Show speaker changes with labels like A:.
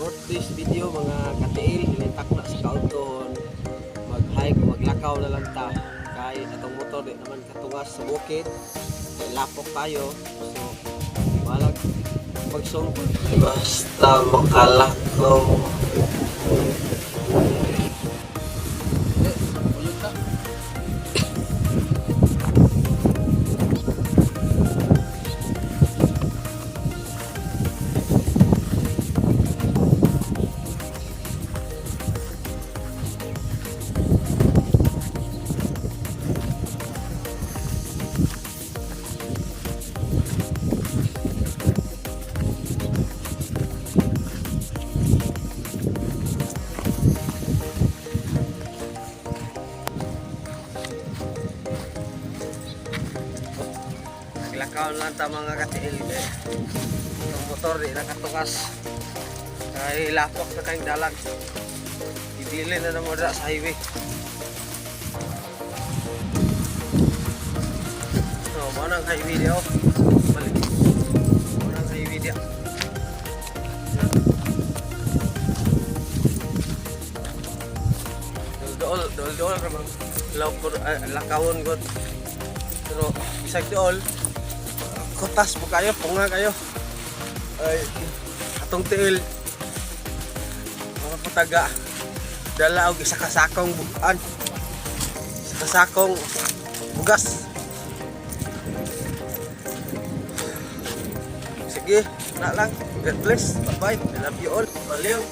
A: For this video, mga katiil, hinitak na sa kaudtohon. Mag-hike, maglakaw na lang ta. Kay atong motor di naman katungas sa bukid. Kay lapok tayo. So, balag magsungkod. Basta makalakaw. Eh, ulog ka. Naglakaw lang ta, mga katiil, eh. Itong motor di nakatungas. Kay lapok na kayong dalan. Ibili na naman sa highway. So, mao nang highway diyo. Balik. Mao nang highway diyo. Dool, dool, dool, ramang lakawon god. Pero bisag dool, kutas po kayo, punga kayo. Ay, atong tiil. Mga putaga. Dala og isa ka sakong bugan. Isa ka sakong bugas. Sige, na lang. God bless. Bye-bye. I love you all. Baliw.